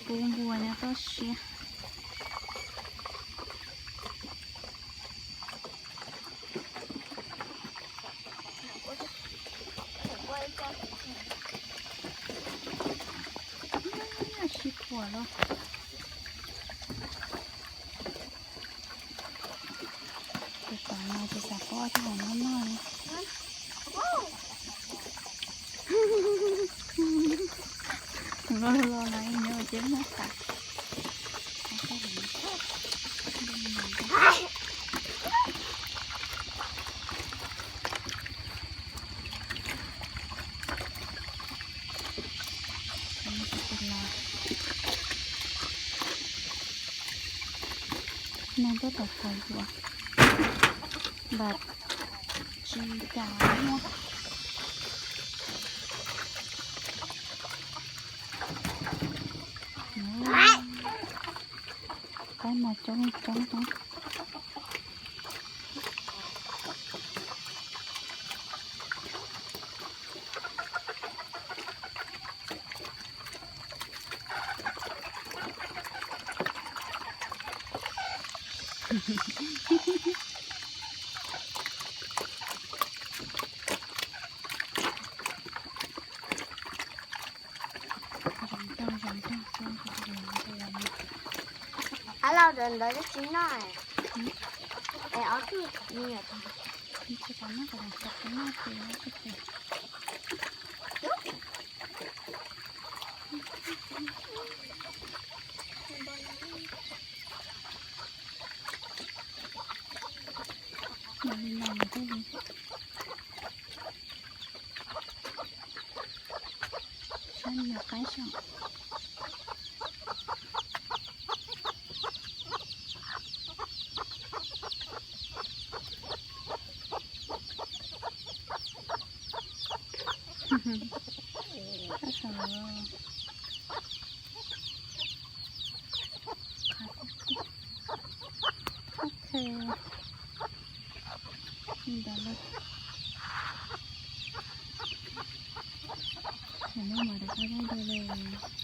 Pub npua nyob toj siab. Sib phuam los. Tus tom no ces xav pub ob tug hauv no noj li. Tus no los no nyob ces muab tas. No tuaj tom qhov yuav npam tsis kam muaj. Qaib mas coob coob coob. Ab, los ntawd ntawd twb tsis noj es ob tug me nyuam tag. Mam li los thiaj li. Saib me nyuam qaib saib. Ab, saib. Ok. Li ntawd lawm. Thaum no mas rov qab dai dua lawm.